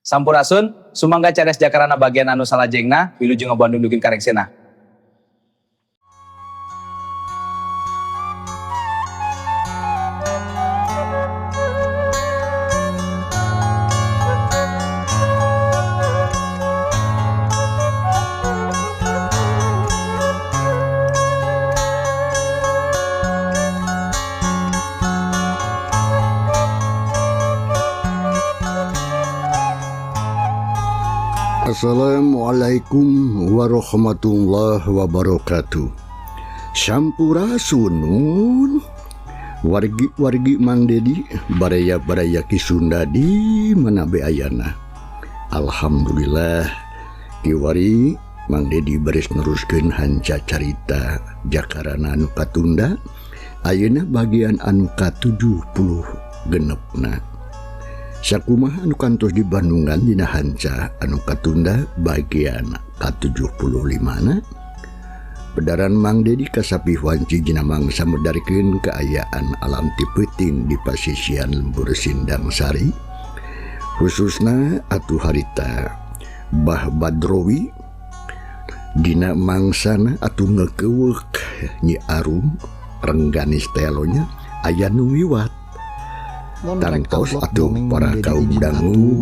Sampurasun, sumangga cares jakarana bagian anu salajengna, wilujeng Bandung dugi ka rengsena. Assalamualaikum warahmatullahi wabarakatuh. Sampurasun wargi-wargi Mang Dedi, baraya-baraya Ki Sunda di mana be ayana. Alhamdulillah kiwari Mang Dedi baris neruskeun hanca carita Jakarana anu katunda ayeuna bagian anu ka-70 genepna. Sakumaha anu kantos di Bandungan dina hanca anu katunda bagian ka-75 na. Pedaran Mang Dedi kasapi wanci dina mangsa medarkeun kaayaan alam ti peuting di pasisian lembur Sindang Sari, khususna atuh harita Bah Badrowi dina mangsana atuh ngekeuweuk Nyi Arum Rengganis telonya aya nu ngiwat. Mun rek Tangtos upload atuh dongeng para Mang Dedi kaum izin dangu atuh.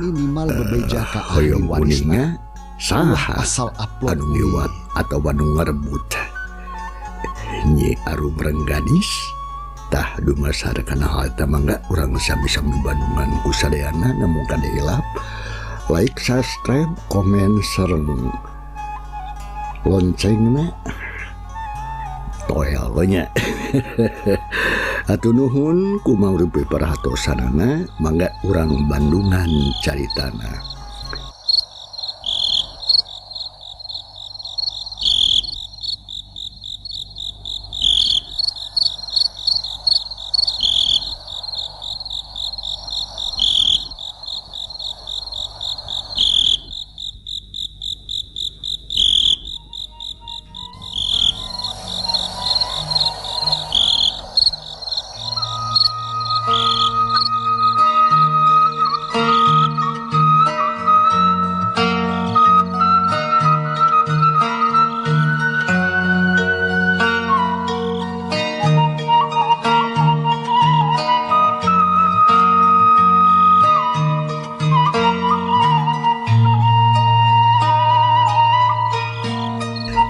Minimal bebeja ka ahli hoyong warisna. uninga Ulah saha asal upload anu we. ngiwat atau anu ngarebut Nyi Arum Rengganis. Tah, dumasar kana hal eta mangga urang sami-sami Bandungan ku sadayana. Namun kade hilap like, subscribe, komen sareng loncengna toel nya. Atuh nuhun ku mangrupi perhatosanana. Mangga urang Bandungan caritana.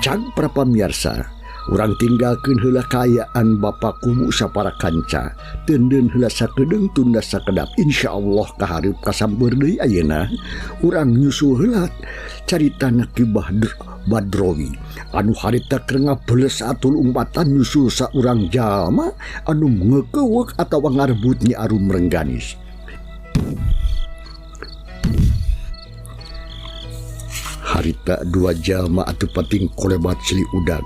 Cag para pamiarsa, urang tinggalkeun heula kaayaan Bapak Kuwu sapara kanca. Teundeun heula sakedeung, tunda sakedap, insyaallah kahareup kasamper deui. Ayeuna urang nyusul heula caritana Ki Badrowi anu harita keur ngabeles atul umpatan nyusul saurang jalma anu ngekeuweuk atawa ngarebut Nyi Arum Rengganis. Harita dua jalma atuh pating kolebat silih udag.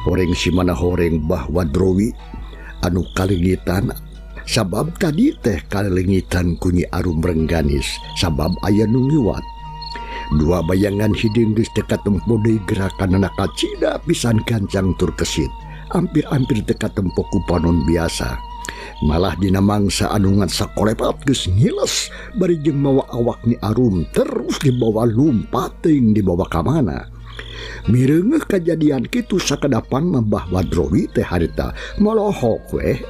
Horeng si mana horeng Bah Wadrowi anu kalengitan, sabab tadi teh kalengitan ku Nyi Arum Rengganis sabab aya nu ngiwat. Dua bayangan hideung geus teu katempo deui gerakanana, kacida pisan gancang tur kesit. Ampir-ampir teu katempo ku panon biasa. Malah dina mangsa anu ngan sakolepat geus ngiles bari jeung mawa awak Nyi Arum, terus dibawa lumpat teuing dibawa ka mana. Mireungeuh kajadian kitu, sakedapan mah Bah Wadrowi teh harita molohok weh.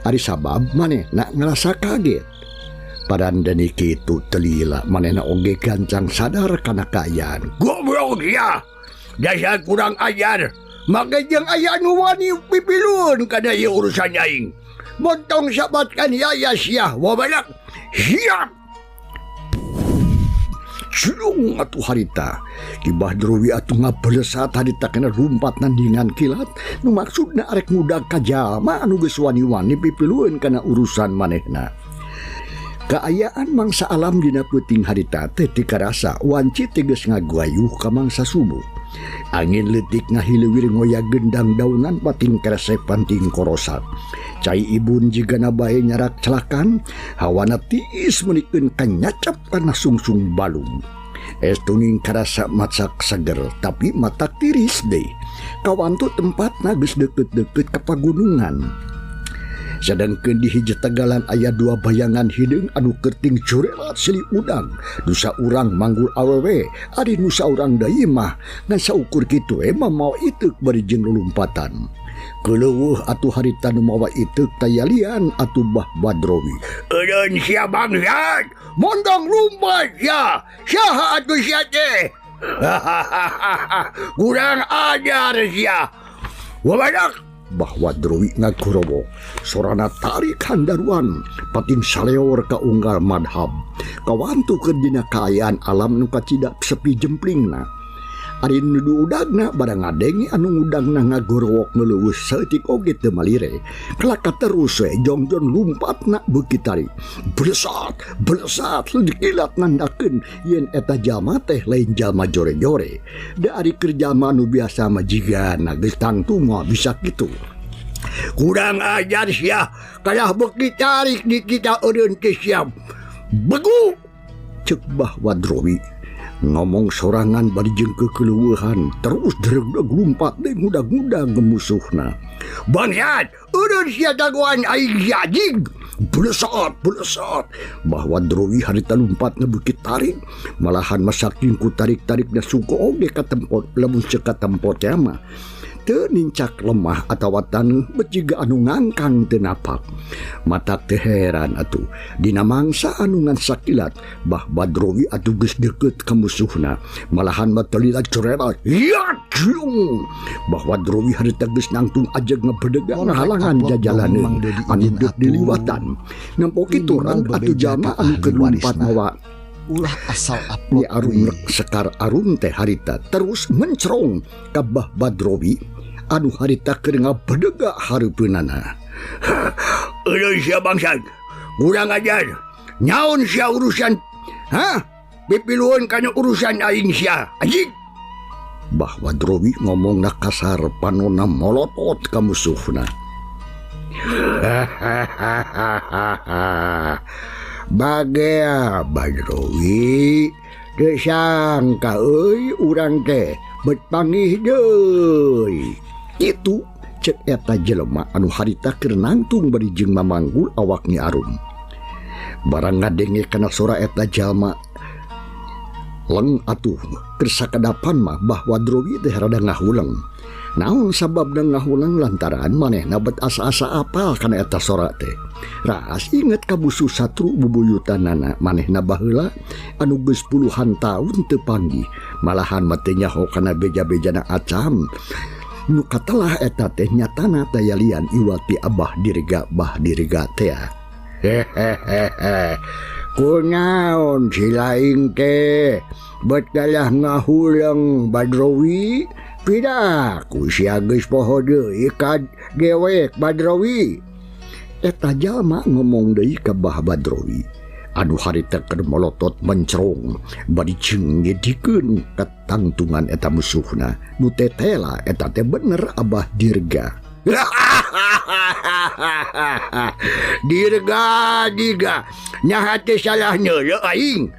Ari sabab manehna ngerasa kaget. Padandani kitu teu lila manehna oge gancang sadar kana kaayaan. Goblok ya. Dasar kurang ajar. Make jeung aya nu wani pipilun kana ieu urusan aing. Montong sabatkan yaya sia wabalak. Siap. Cilung atuh harita. Ki Badrowi atuh ngablesat harita kena lumpat nandingan kilat nu maksudna arek ngudag ka jalma anu geus wani-wani pipilueun kana urusan manehna. Kaayaan mangsa alam dina peuting harita teh teu karasa wanci teh geus ngaguayuh ka mangsa subuh. Angin leutik ngahileuwir ngoyak gendang daunan pating keresek panting korosak. Cai ibun jigana bae nyarak celakan, hawana tiis meunikeun kanyacap kana sungsung balung. Es tuning karasa macak seger, tapi matak tiris deui. Kawantu tempatna geus deukeut-deukeut ka pagunungan. Sedangkeun di hiji tegalan aya dua bayangan hideung anu kerting curelat silih udang. Nu saurang manggul awewe, ari nu saurang deui mah ngan saukur kitu we mamawa iteuk bari jeung lulumpatan. Keuleuweuh atuh harita nu mawa iteuk tayalian atuh Bah Badrowi. Eureun sia bangsat, mondong lumpat sia. Saha atuh sia teh? Kurang ajar sia. Wabadak Bah Badrowi ngagorowo, sorana tarik handaruan pating saleor ka unggal madhab. Kawantu keur dina kaayaan alam nu kacida sepi jemplingna. Ari nu diudagna barang ngadenge anu ngudangna ngagorowok ngeleuweus saeutik oge teu malire. Kalaka terus we jongjon lumpatna beuki tarik. Blesat, blesat kilat nandakeun yen eta jalma teh lain jalma jore-jore. Da ari keur jalma nu biasa mah jigana geus tangtu moal bisa kitu. Kurang ajar sia, kalah beuki tarik di kita eureun teh sia. Begu ceuk Bah Badrowi. Ngomong sorangan bari jeung kekeleuweuhan terus dregdeg lumpat deui ngudag-ngudag musuhna. Bangsat, eureun sia jagoan aing sia jig. Blesat, blesat. Bah Badrowi harita lumpatna beuki tarik, malahan masaking ku tarik-tarikna suku oge katempot lamun ceuk katempot teh mah. Teu nincak lemah atawa taneuh bet jiga anu ngangkang teu napak. Matak teu heran atuh dina mangsa anu ngan sakilat Bah Badrowi atuh geus deukeut ka musuhna. Malahan mah teu lila corelat. Yat jung. Bah Badrowi harita geus nangtung ajeg ngabedega Konrek ngahalangan upload dong jajalaneun Mang Dedi anu izin deuk atuh. diliwatan. Nempo kitu Minimal reg atuh bebeja jalma ka anu ahli keur lumpat warisna. mawa Ulah asal Nyi upload Arum we. rek Sekar Arum teh harita terus mencerong ka Bah Badrowi anu harita keur ngabedega hareupeunana. Eureun sia bangsat, kurang ajar. Nyaon sia urusan? Hah? Pipilueun kana urusan aing sia. Anjing. Bah Badrowi ngomongna kasar panonna molotot ka musuhna. Bagea Badrowi teu sangka euy urang teh bet panggih deui. Kitu cek eta jelema anu harita keur nangtung bari jeung mamanggul awak Nyi Arum. Barang ngadenge kana sora eta jalma leng atuh keur sakadapan mah Bah Badrowi teh rada ngahuleng. Naon sababna ngahuleng lantaran manehna bet asa-asa apal kana eta sora teh. Raas inget ka musuh satru bubuyutanana manehna baheula anu geus puluhan taun teu panggih. Malahan mah teu nyaho kana beja-bejana acam. Nu katelah eta teh nyatana tayalian iwati Abah Dirga Bah Dirga teh. Hehehe. Kunaon si laing teh bet kalah ngahuleng Badrowi? Pidaku sia geus poho deui ka dewek Badrowi. Eta jalma ngomong deui ka Bah Badrowi. Anu harita keur molotot mencerong bari jeung ngedikeun katangtungan eta musuhna. Nu tetela eta teh bener Abah Dirga. Dirga Dirga nyaha teh salah neuleuh aing.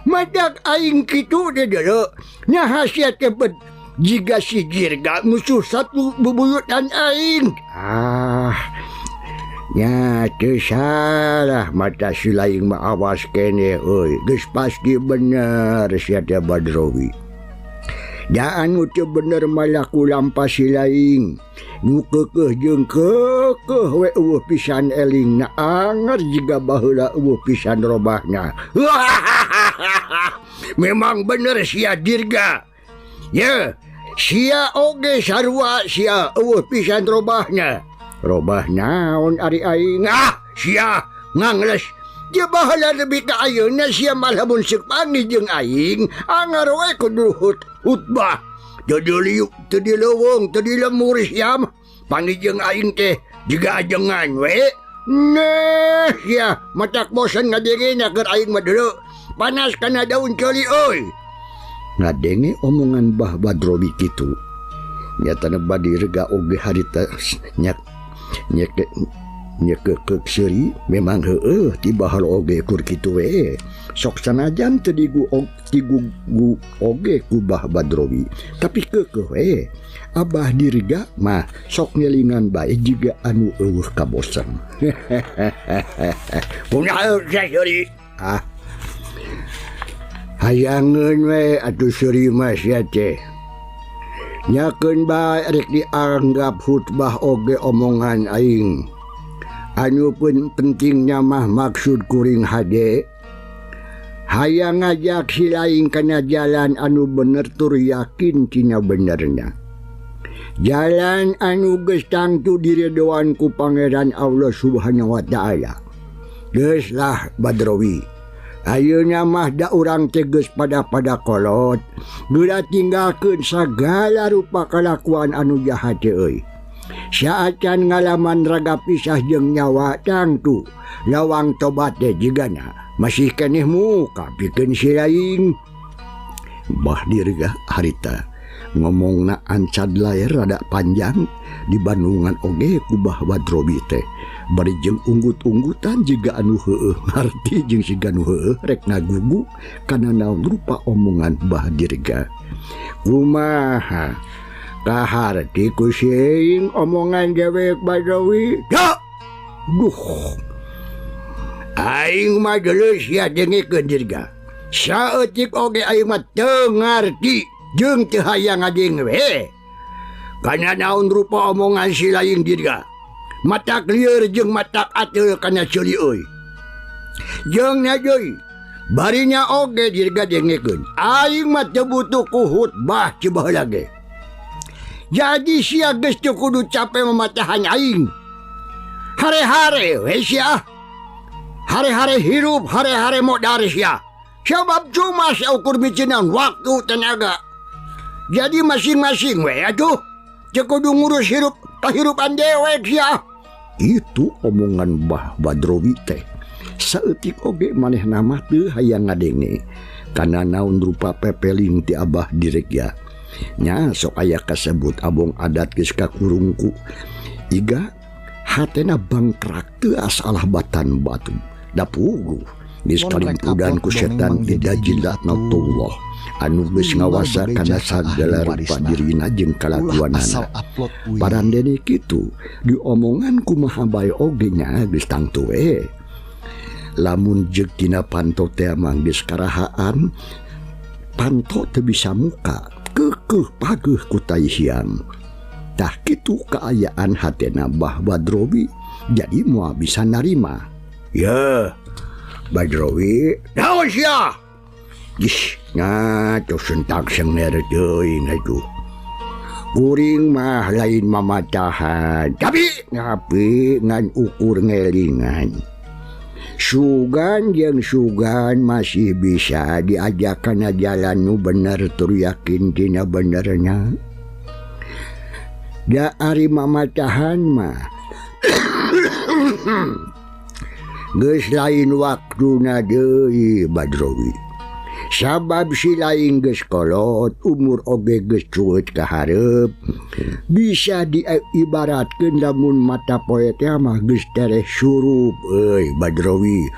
Madak aing kitu teh deuleu. Nyaha sia teh bet jiga si Dirga musuh satu bubuyutan aing. Ah, nya teu salah mata si laing mah awas keneh euy. Geus pasti bener sia teh Badrowi. Da anu teu bener malah ku lampas si laing. Nu keukeuh jeung keukeuh we eueuh pisan elingna anger jiga baheula eueuh pisan robahna. Memang bener sia Dirga. Ye, sia oge sarua sia eueuh pisan robahna. Robah naon ari aing? Ah, sia ngangles. Dia baheula lebih ka ayeuna sia malah mun seuk panggih jeung aing, angar we kudu hutbah. Teu diliuk, teu dileuweung, teu dilemur sia mah. Panggih jeung aing teh jiga ajengan we. Nah, sia matak bosen ngadengena keur aing mah deuleu. Panas kana daun ceuli euy. Ngadenge omongan Bah Badrowi kitu. Nyatana Badirga oge harita nyak nyeke nyeke seuri memang heueuh ti baheula oge kur kitu we. Sok sanajan teu digugu oge ku Bah Badrowi tapi keukeuh we Abah Dirga mah sok ngelingan bae jiga anu eueuh kabosen. Kunaon sia seuri? Ah. Hayangeun we atuh seuri mah sia teh. Nyakeun bae rek dianggap khutbah oge omongan aing. Anu pun pentingnya mah maksud kuring hade. Hayang ngajak si lain kana jalan anu bener tur yakin tina benerna. Jalan anu geus tangtu diredoan ku Pangeran Allah Subhanahu wa Ta'ala. Geus lah Badrowi. Ayeuna mah da urang teh geus pada-pada kolot. Geura tinggalkeun sagala rupa kalakuan anu jahat teh euy. Saacan ngalaman raga pisah jeung nyawa tangtu. Lawang tobat teh jigana masih keneh muka pikeun si lain. Bah Dirga harita ngomongna ancad laer rada panjang di Bandungan oge ku Bah Badrowi teh. Bari jeung unggut-unggutan jiga anu heueuh ngarti jeung siga nu heueuh rek ngagugu kana naon rupa omongan Bah Dirga. Kumaha kaharti ku sieing omongan dewek Badrowi? Ya! Duh. Aing mah geus sia dengekeun Dirga. Saeutik oge aing mah teu ngarti jeung teu hayang ngadenge we. Kana naon rupa omongan si lain Dirga. Matak lieur jeung matak ateul kana seuri euy. Jeung nya deui, barinya oge Dirga dengekeun. Aing mah teu butuh ku khutbah ci baheula ge. Jadi sia geus teu kudu cape mamatahan aing. Hare-hare we sia. Hare-hare hirup, hare-hare modar sia. Sebab cuma saukur miceunang waktu tenaga. Jadi masing-masing we atuh. Teu kudu ngurus hirup kahirupan dewek sia. Itu omongan Bah Badrowi teh. Saeutik oge manehna mah teu hayang ngadenge. Kana naon rupa pepeling ti Abah Dirga. Nya sok aya kasebut abong adat geus kakurungku. Iga hatena bangkrak teu asalah batan batu. Da puguh geus kalimpudan ku setan tidak jilatnatullah anu geus ngawasa kana sagala rupa dirina jeung kalakuanana. Parandene kitu diomongan kumaha bae oge nya geus tangtu we. Lamun jeung tina panto teh mah geus karahaan panto teu bisa muka keukeuh pageuh ku tai hiang. Tah kitu kaayaan hatena Bah Badrowi jadi moal bisa narima. Ya, Badrowi, naon sia? Ih, ngatuh sentak sengner teuing atuh. Kuring mah lain mamatahan, tapi ngapi ngan ukur ngelingan. Sugan jeung sugan masih bisa diajak kana jalan nu bener tur yakin tina benerna. Da ari mamatahan mah geus lain waktuna deui Badrowi. Sabab si lain geus kolot, umur oge geus cueut ka hareup. Bisa diibaratkeun lamun mata poe teh mah geus tereh surup euy Badrowi.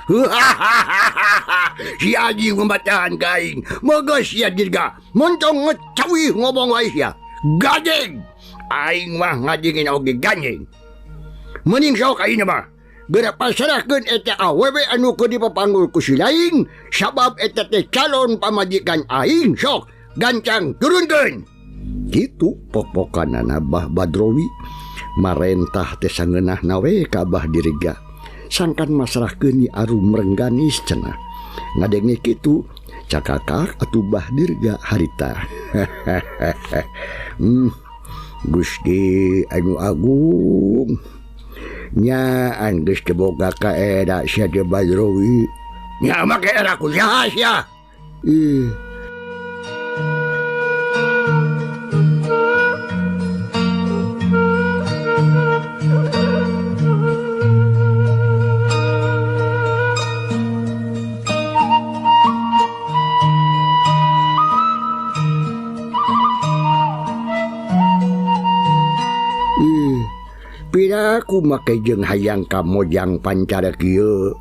Si anjing mamatahan ka aing. Moga sia Dirga montong ngecawih ngomong wae sia. Gading. Aing mah ngadingin oge gandeng. Mending sok ayeuna mah geura pasrahkeun eta awewe anu keur dipapanggul ku si lain sabab eta teh calon pamajikan aing sok gancang turunkeun. Kitu pok-pokanana Bah Badrowi marentah teh sangeunahna we ka Abah Dirga. Sangkan masrahkeun Nyi Arum Rengganis cenah. Ngadenge kitu cakakak atuh Bah Dirga harita. Gusti anu agung nyaan geus teu boga kaera sia teh Badrowi. Nya make era ku saha sia? Ih. Piraku make jeung hayang ka mojang pancara kieu.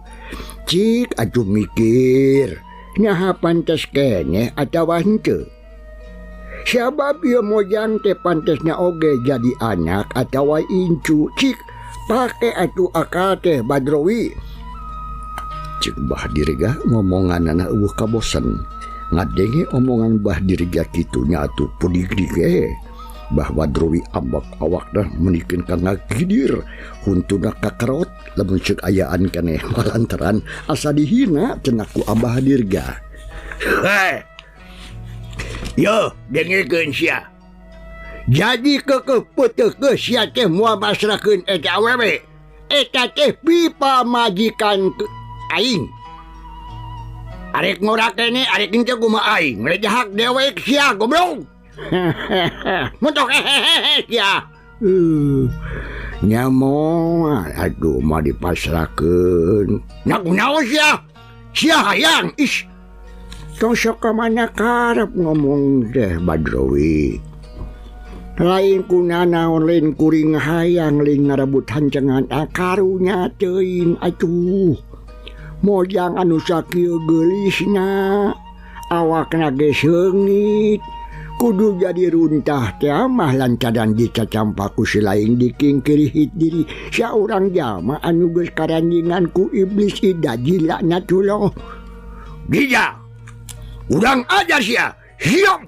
Cik atuh mikir nyaha pantes keneh atawa henteu. Sabab ieu mojang teh pantesna oge jadi anak atawa incu. Cik pake atuh akal teh Badrowi. Cik Bah Dirga ngomonganana eueuh kabosen. Ngadenge omongan Bah Dirga kitu nya atuh pudig-dig Bah Badrowi ambak awakna menikeun ka ngagidir huntuna kakerot lamun ceuk ayaan keneh lantaran asa dihina cenah ku Abah Dirga. Heh. Yo, dengekeun sia. Jadi keukeuh peuteukeuh sia teh moal masrahkeun eta awewe. Eta teh pipa majikan aing. Arek ngora keneh arek henteu kumaha aing. Mere jahak dewek sia goblok. Mentok hehehe sia. Nya moal aduh mah dipasrahkeun. Nya kunaon sia? Sia hayang ih. Tong sok ka mana karep ngomong teh Badrowi. Lain ku nanaon lain kuring hayang lain ngarebut hancengan karunya teuing atuh. Mojang anu sakieu geulisna awakna ge seungit. Kudu jadi runtah teh mah lantaran dicacampak ku si lain dikingkirihit diri saurang jalma anu geus karandingan ku iblis ida jilaknatullah. Gija. Urang ajar sia. Hiong.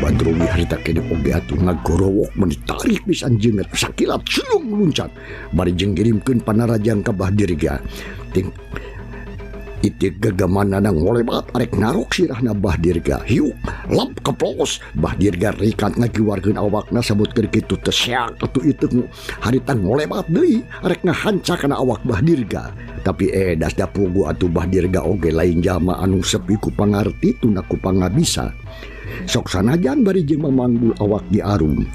Badrowi harita kene oge atuh ngagorowok mun ditarik pisan jenget sakilat sulung luncat bari jeung ngirimkeun panarajang ka Bah Dirga. Ting itik gagamanana ngolebat arek narok sirahna Bah Dirga. Hiuk lap keplos Bah Dirga rikat ngagiwarkeun awakna sabut keur kitu teh seak atuh iteung harita ngolebat deui arek ngahanca kana awak Bah Dirga. Tapi das da pugu atuh Bah Dirga oge lain jalma anu sepi ku pangarti tuna ku pangabisa. Sok sanajan bari jeung mamanggul awak di arum.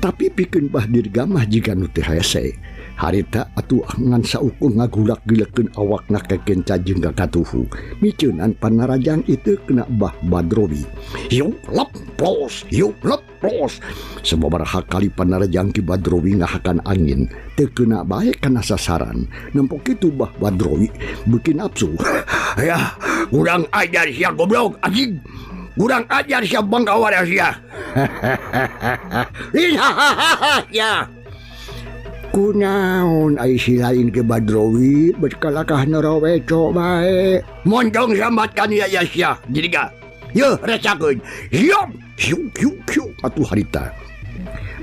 Tapi pikeun Bah Dirga mah jiga nu teu hese. Harita atuh ngan saukur ngagulak-gilekeun awakna kekenca jeung kakatuhu. Miceunan panarajang itu kena Bah Badrowi. Hiuk lep plos, hiuk lep plos. Sababaraha kali panarajang Ki Badrowi ngahakan angin, teu kena bae kana sasaran. Nempo kitu Bah Badrowi beuki nafsu. Ya, urang ajar sia goblok anjing. Kurang ajar sia bangkawara sia. Ya. Kunaon ai si lain ke Badrowi bet kalakah naraweco bae. Montong sambatkan ya ya sia. Jadi ga. Yeuh recakeun. Hiom hiuk hiuk hiuk atuh harita.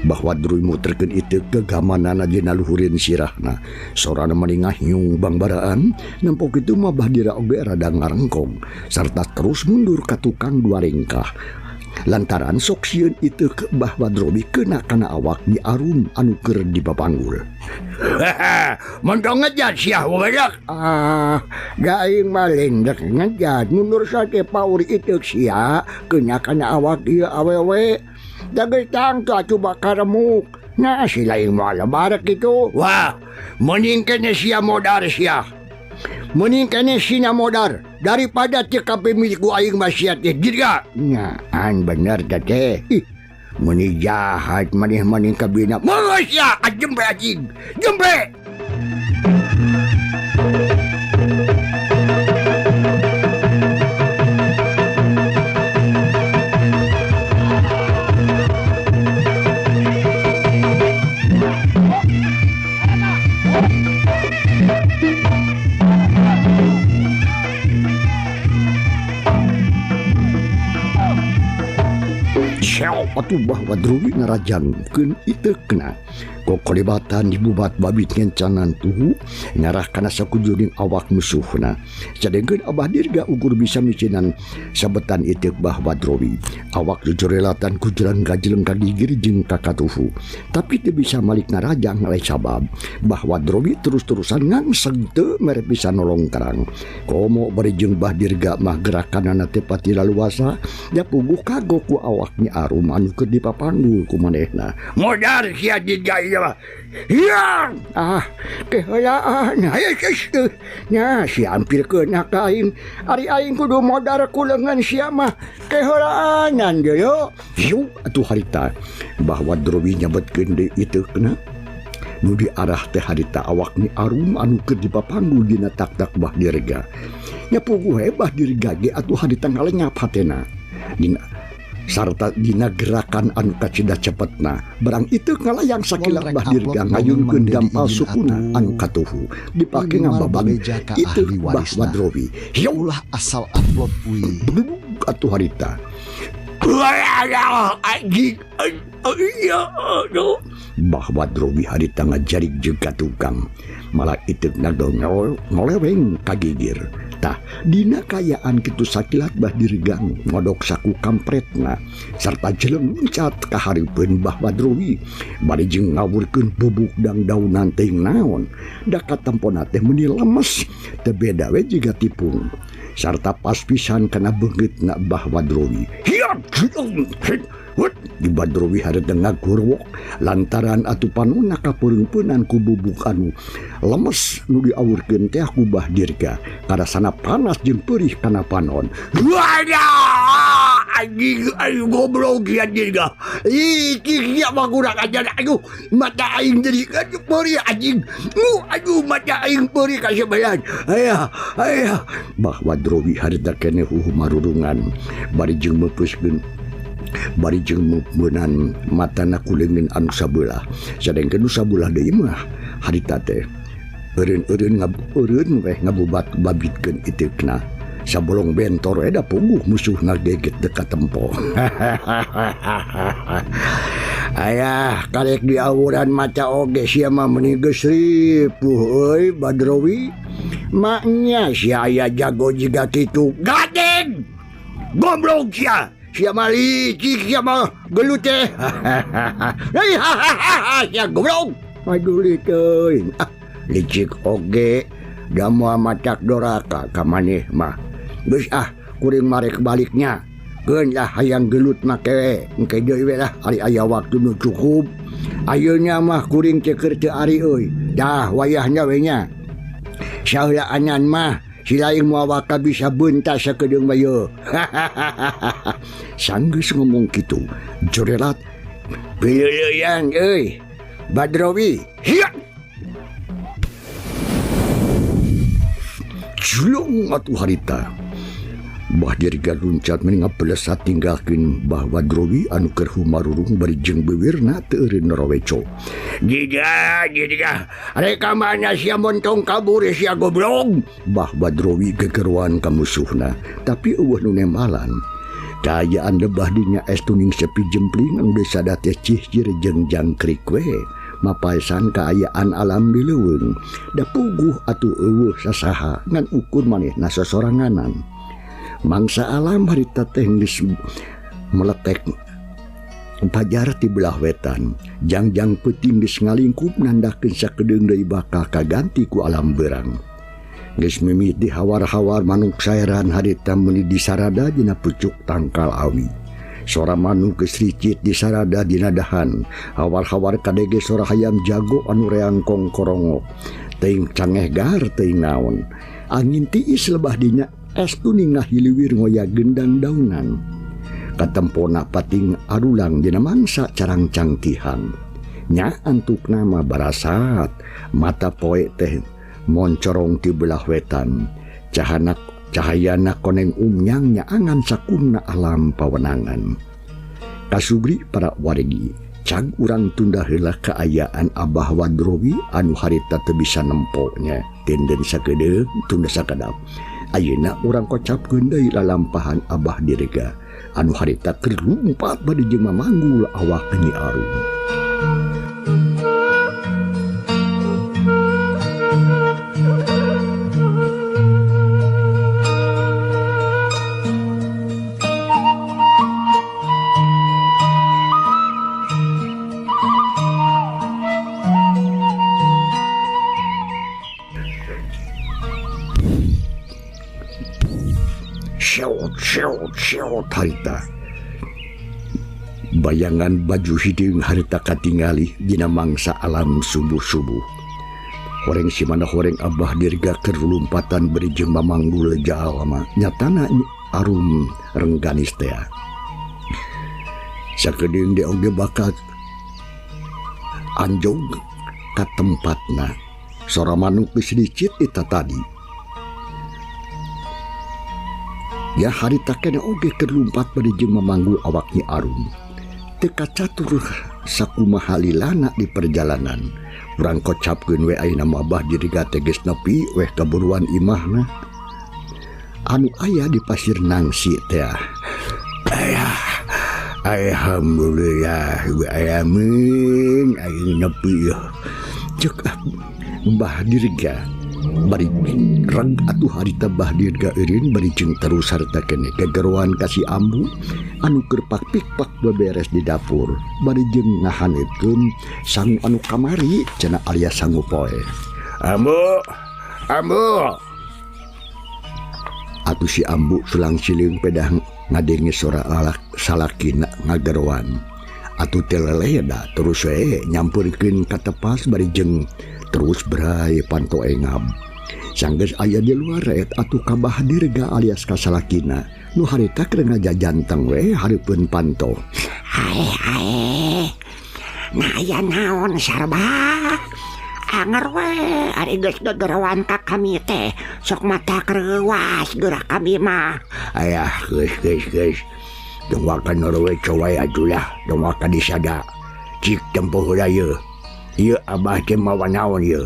Bahwa Badrowi muterkeun itu gegamanana dina luhureun sirahna. Sorana mani ngahiung bangbaraan, nempo kitu mah Bah Dirga oge rada ngarengkong sarta terus mundur ka tukang dua ringkah. Lantaran sok sieun itu ke Bah Badrowi kena kana awak di arum anu keur dipapanggul. Montong ngejat sia badak. Ah, gaing mah lendek ngejat mundur sate paur itu sia kena kana awak ieu awewe. Daging tangka coba karemuk. Nah si lain mah lebarak gitu. Wah, mending kene sia modar sia. Mending kene sina modar daripada cekap milik ku aing mah sia teh dirga. Nyaan bener teh. Ih, meni jahat maneh-maneh kabina. Mangga sia jempe anjing. Jempe. Atuh Bah Badrowi ngarajangkeun iteukna. Kokolebatan dibubat babit ngencanan tuhu ngarah kana sakujuring awak musuhna. Sadengkeun Abah Dirga ukur bisa micinan sabetan iteuk Bah Badrowi. Awak jujurelatan ku jalan gajeleng ka gigir jeung ka katuhu. Tapi teu bisa malik ngarajang lain sabab Bah Badrowi terus-terusan ngangseg teu mere bisa nolong karang. Komo bari jeung Bah Dirga mah gerakanana teh pati laluasa da puguh kagok ku awak Nyi Arum anu anu keur dipapanggul ku manehna. Modar sia jiga ieu mah. Hiang! Ah, keheulaan. Hayo geus. Nya sia ampirkeun ka aing. Ari aing kudu modar ku leungeun sia mah. Keheulaanan deui. Hiu atuh harita Bah Wadrowi nyabetkeun deui iteukna. Nu diarah teh harita awak Nyi Arum anu keur dipapanggul dina taktak Bah Dirga. Nya puguh we Bah Dirga ge atuh harita ngalenyap hatena. Dina sarta dina gerakan anu kacida cepetna barang itu ngalayang sakilat Rek Bah upload Dirga dongeng Mang ngayunkeun Dedi dampal izin sukuna atuh. anu katuhu dipake Minimal ngababag bebeja ka itu ahli Bah warisna. Wadrowi. Hiu Ulah asal upload uih. blubug atuh harita. Bah Wadrowi harita ngajarik jeung ka tukang malah iteukna ngoleweng ka gigir. Tah dina kaayaan kitu sakilat Bah Dirga ngodok saku kampretna sarta jeleng luncat ka hareupeun Bah Wadrowi bari jeung ngawurkeun bubuk dangdaunan teuing naon da katempona teh meuni lemes teu beda we jiga tipung sarta pas pisan kana beungeutna Bah Wadrowi. Hiat hut di Badrowi harita ngagorowok lantaran atuh panonna kapeungpeunan ku bubuk anu lemes nu diawurkeun teh ku Bah Dirga karasana panas jeung perih kana panon. Wadah anjing aing goblok ya Dirga. Ih kieu mah kurang ajar aduh mata aing jadi aduh perih anjing. Aduh mata aing perih ka sebelah. Aya aya Bah Wadrowi harita keneh marurungan bari jeung meupeuskeun bari jeung meunan matana ku leungeun anu sabelah. Sadengkeun nu sabelah deui mah harita teh eureun-eureun eureun weh ngabubat babitkeun iteukna. Sabolong bentor we da puguh musuhna geget dekat tempo. Ayah karek diawuran mata oge sia mah meuni geus ripuh euy Badrowi. Maknya sia aya jago jiga kitu. Gading! Goblok sia! Sia mah licik sia mah gelut teh. Sia goblok. Aduh teuing. Ah, licik oge da moal matak doraka ka maneh mah. Geus ah kuring marek baliknya. Keun lah hayang gelut mah kewe. Engke deui we lah ari aya waktu nu cukup. Ayeuna mah kuring teh keur teu ari euy. Dah wayahna we nya. Saheulaanan mah si lain moal bakal bisa bentas sakedeung bae. Sanggeus ngomong kitu, jorelat pileuleyan euy. Badrowi. Hiat. Julung atuh harita. Bah Dirga luncat meni ngabelesat tinggalkeun Bah Wadrowi anu keur humarurung bari jeung beuwirna teu eureun noroweco. Giga, giga, rek ka mana sia montong kabur sia goblok. Bah Wadrowi gegeruan ka musuhna, tapi eueuh nu nembalan. Kaayaan lebah dinya es tuning sepi jempling anu desada teh cihcir jeung jangkrik we. Mapaesan kaayaan alam di leuweung. Da puguh atuh eueuh sasaha ngan ukur manehna sosoranganan. Mangsa alam harita teh geus meletek pajar ti belah wetan. Jangjang peuting geus ngalingkup nandakeun sakedeung deui bakal kaganti ku alam beurang. Geus mimiti hawar-hawar manuk saeran harita meuni disarada dina pucuk tangkal awi. Sora manuk geus ricit disarada dina dahan. Hawar-hawar kadege sora hayam jago anu reang kongkorongok. Teuing cangeh gar teuing naon. Angin tiis lebah dinya es tuning ngahiliwir ngoya gendang daunan. Katempona pating arulang dina mangsa carangcang tihang. Nya antuk nama barasat mata poe teh moncorong ti belah wetan. Cahanak cahayana koneng umnyang nyaangan sakumna alam pawenangan. Kasugri para wargi, cag urang tunda heula kaayaan Abah Wadrowi anu harita teu bisa nemponya. Tenden sakedeung tunda sakedap. Ayeuna urang kocapkeun deui lalampahan Abah Dirga anu harita keur lumpat bade jeung mamanggul awak Nyi Arum. Harita Bayangan baju hideung harita katingali dina mangsa alam subuh-subuh. Horeng simana horeng Abah Dirga keur lumpatan beri jeung mamanggul jalma nyatana Nyi Arum Rengganis teh. Sakedeung de oge bakal anjog ka tempatna. Sora manuk geus dicit eta tadi. Ya harita keneh oge keur lumpat bari jeung mamanggul awak Nyi Arum. Teu kacatur sakumaha lilana di perjalanan. Urang kocapkeun we ayeuna mah Abah Dirga teh geus nepi weh kaburuan imahna. Anu aya di Pasir Nangsi teh. Ayah, alhamdulillah alamin aing nepi yeuh. Ceuk Mbah Dirga bari reg atuh harita Bah Dirga eureun bari jeung terus harita keneh gegeroan ka si Ambu anu keur pak-pikpak beberes di dapur bari jeung ngahaneutkeun sangu anu kamari cenah alias sangu poe. Ambu, Ambu. Atuh si Ambu sulang sileung pedah ngadenge sora lalak salakina ngageroan. Atuh teh leleda terus we nyampeurkeun ka tepas bari jeung terus berai panto engab. Sanggeus aya di luar ret atuh ka Bah Dirga alias ka salakina nu harita keur ngajajanteng we hareupeun panto. Aeh aeh. Nah aya naon Sarba? Anger we ari geus gegeroan ka kami teh sok mata kreuwas geura kami mah. Ayah geus geus geus. Dongwakan we coy atulah dongwakan disada. Cik tempo heula yeuh. Ieu Abah teh mawa naon ieu?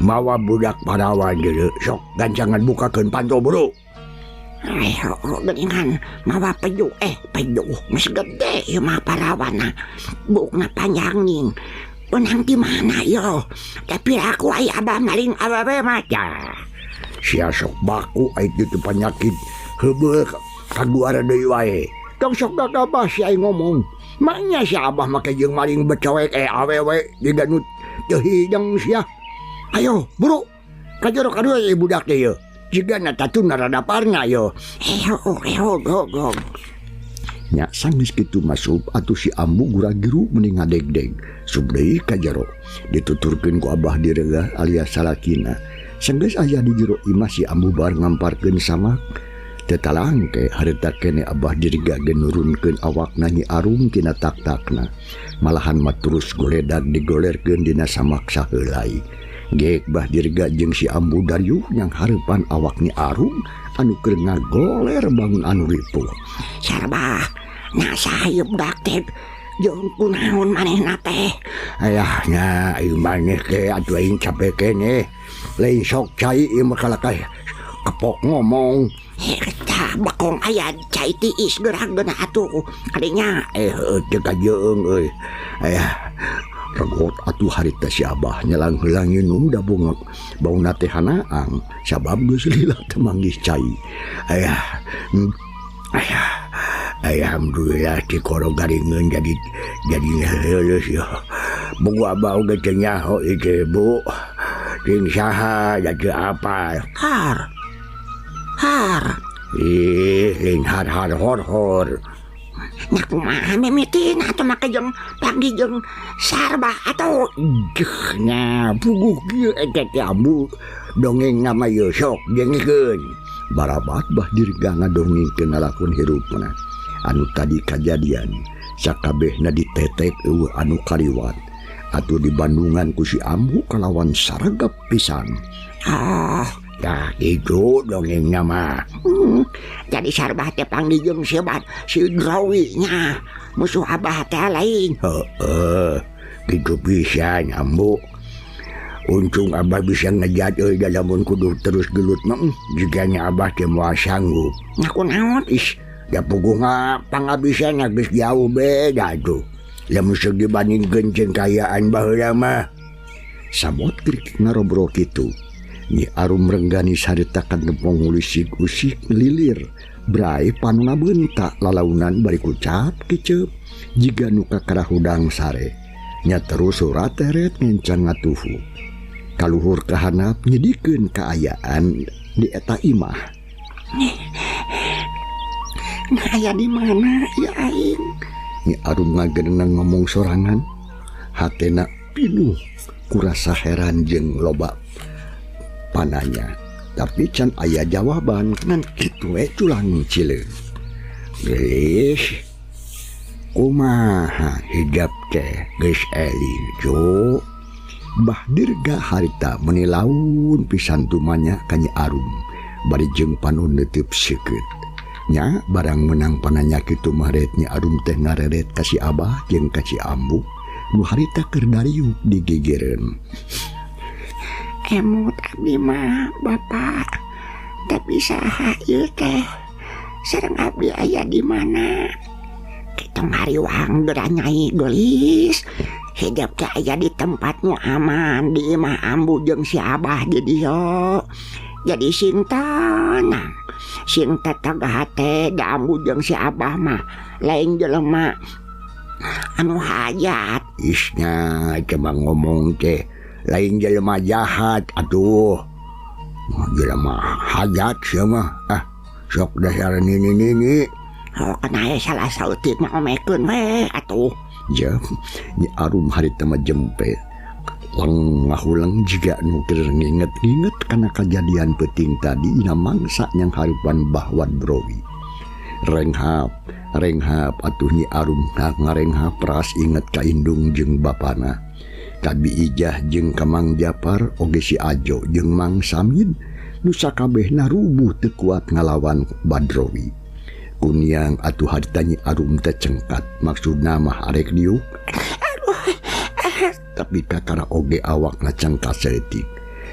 Mawa budak parawan deuleu. Sok gancangan bukakeun panto buru. Ai heueuh geuningan mawa peju peju geus gede ieu mah parawanna. Buukna panjang ning. Benang di mana ieu? Tapi aku ai Abah maling awewe mah. Tah. Sia sok baku ai kitu panyakit heubeul kaguara deui wae. Tong sok gagabah si aing ngomong. Maknya si Abah make jeung maling becowek awewe jiga nu teu hideng sia. Ayo buru ka jero kadua ieu budak teh ieu. Jiga na tatuna rada parna ieu. Heuh heuh heuh. Nya sanggeus kitu masuk atuh si Ambu gura-giru meni ngadegdeg. Sub deui ka jero. Dituturkeun ku Abah Dirga alias salakina. Sanggeus aya di jero imah si Ambu bar ngamparkeun samak. Tetalangke harita keneh Abah Dirga ge nurunkeun awakna Nyi Arum tina tak-takna. Malahan mah terus goledag digolerkeun dina samak saheulai. Geek Bah Dirga jeung si Ambu dariuh nyang hareupan awak Nyi Arum anu keur ngagoler bangun anu ripuh. Sarba, nya saha ieu budak teh jeung kunaon manehna teh? Ayah nya ieu maneh ke atuh aing capek keneh. Lain sok cai ieu mah kalakah kepok ngomong. Eta bakong aya cai tiis geura geuna atuh kadinya. Heueuh teu kajeung euy. Ayah regot atuh harita si Abah nyelang heula nginum da bongok bauna teh hanaang sabab geus lila teu manggih cai. Ayah ayah alhamdulillah tikoro garingeun jadi leuleus ieu. Bogo Abah oge teu nyaho ieu teh Bu. Jeung saha da teu apal. Har. Har. Ih, lain har har hor hor. Nya kumaha mimitina atuh make jeung panggih jeung Sarba atuh. Jeuh nya puguh kieu eta teh Ambu dongeng nama ieu sok dengikeun. Barabat Bah Dirga ngadongengkeun lalakon hirupna. Anu tadi kajadian sakabehna ditetek eueuh anu kaliwat. Atuh di Bandungan ku si Ambu kalawan saragap pisan. Ah, tah kitu dongengna mah. Jadi Sarba teh panggih jeung si Drowi nya. Musuh Abah teh lain. Heeh, kitu pisan Ambu. Untung Abah bisa ngejat euy da lamun kudu terus gelut mah jigana Abah teh moal sanggup. Nya kunaon? Ih, da puguh pangabisan geus jauh beda tuh. Lamun sok dibandingkeun jeung kaayaan baheula mah. Samot keur ngarobrol kitu. Nyi Arum Rengganis harita kanempong ngulisik-usik lilir. Brai panona beunta lalaunan bari kucap kiceup jiga nu kakara hudang sare. Nya terus surat teret ngencang ngatuhu. Kaluhur kahanap nyedikeun kaayaan di eta imah. Nah, aya di mana ya aing? Nyi Arum ngagenengan ngomong sorangan hatena pinuh kurasa heran jeung loba pananya tapi can aya jawaban ngan kitu we culang cileun. Geus kumaha hijab teh geus eling jo. Bah Dirga harita meuni laun pisan tumanya ka Nyi Arum bari jeung panon neuteub seukeut. Nya barang menang pananya kitu mah ret Nyi Arum teh ngareret ka si Abah jeung ka si Ambu nu harita keur dariuk di gigireun. Emut abdi mah Bapak, tapi saha ieu teh? Sareng abdi aya di mana? Kitu ngariwang geura Nyai geulis. Hidep teh aya di tempat nu aman di imah Ambu jeung si Abah di dieu. Jadi sing tenang, sing teteg hate da Ambu jeung si Abah mah lain jelema anu hajat. Isnya cuma ngomong teh lain jelema jahat atuh. Jelema hajat sia mah. Ah, sok dasar nini-nini. Oh, kana salah saeutik mah omekeun we atuh. Ja, Nyi Arum harita mah jempe. Leng ngahulang jiga nu keur nginget-nginget kana kajadian peuting tadi dina mangsa nyang hareupan Bah Wadrowi. Renghap, renghap atuh Nyi Arum ngarenghap ras inget ka indung jeung bapana. Ka Bi Ijah jeung ka Mang Japar oge si Ajo jeung Mang Samin nu sakabehna rubuh teu kuat ngalawan Badrowi. Kuniang atuh harita Nyi Arum teh cengkat maksudna mah arek diuk. Tapi kakara oge awakna cengkat saeutik.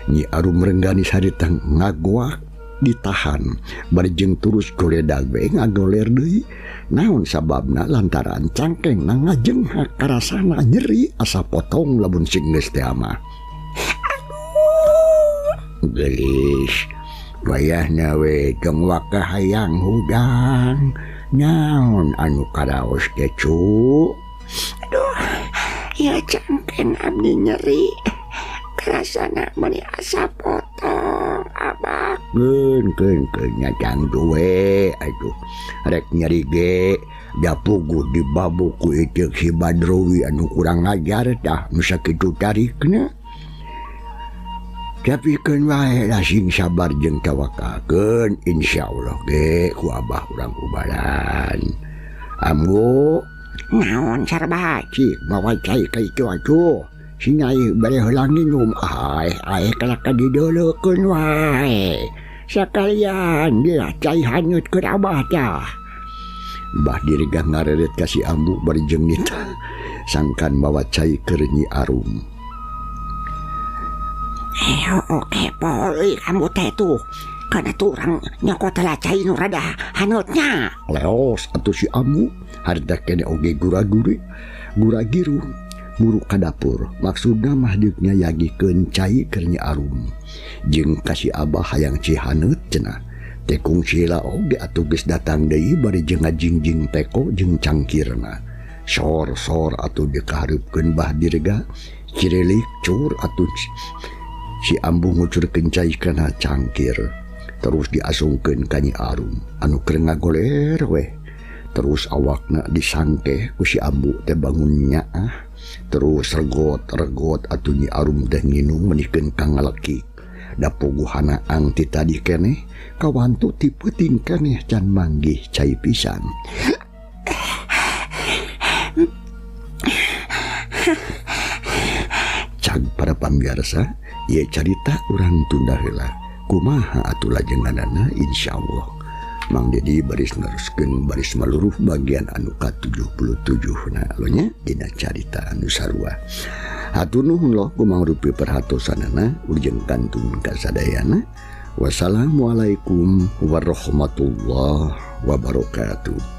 Nyi Arum rengganis harita ngagoak ditahan bari jeung terus goledag we ngagoler deui. Naon sababna lantaran cangkengna ngajenghak karasana nyeri asa potong lamun sing geus teh mah. Geulis wayahna we tong waka hayang hudang naon anu karaos teh cu. Aduh, ya cangkeng abdi nyeri karasana meuni asa potong abah. Keun keun keun nya cangdu we aduh rek nyeri ge da puguh dibabu ku iteuk si Badrowi anu kurang ajar tah nu sakitu tarikna. Tapi keun wae lah sing sabar jeung tawakalkeun insyaallah ge ku abah urang ubaran. Ambu naon sarba cik mawa cai ka itu atuh. Si Nyai bade heula nginum aeh aeh kalak ka dideulekeun wae. Sakalian dia cai hanyut keur abah tah. Bah Dirgah ngareret ka si Ambu bari jeung nita sangkan mawa cai keur Nyi Arum. Oke, poli kamu teh tuh. Karena tuh orang nyokot lah cai nu rada hanutnya. Leos atuh si Ambu harita kene oge gura-guri, gura-giru muru ka dapur. Maksudna mah deuk nyayagikeun cai keur Nyi Arum. Jeung ka si Abah hayang cihaneut cenah. Tekung sila oge atuh geus datang deui bari jeung ngajingjing teko jeung cangkirna. Sor-sor atuh dikahareupkeun Bah Dirga, cirelik cur atuh si Ambu ngucurkeun cai kana cangkir. Terus diasungkeun ka Nyi Arum anu keur ngagoler weh. Terus awakna disangkeh ku si Ambu teh bangun nyaah. Terus regot-regot atuh Nyi Arum teh nginum meunikeun ka ngalekik. Da puguhana ang ti tadi keneh kawantu ti peuting keneh can manggih cai pisan. Cag para pamiarsa, ieu carita urang tunda heula. Kumaha atuh lajenganana insyaallah. Mang Dedi baris neruskeun baris maluruh bagian anu ka-77 na nya dina carita anu sarua. Hatur nuhun loh kumangrupi perhatosanana ujeng kantun kasadayana. Wassalamualaikum warahmatullahi wabarakatuh.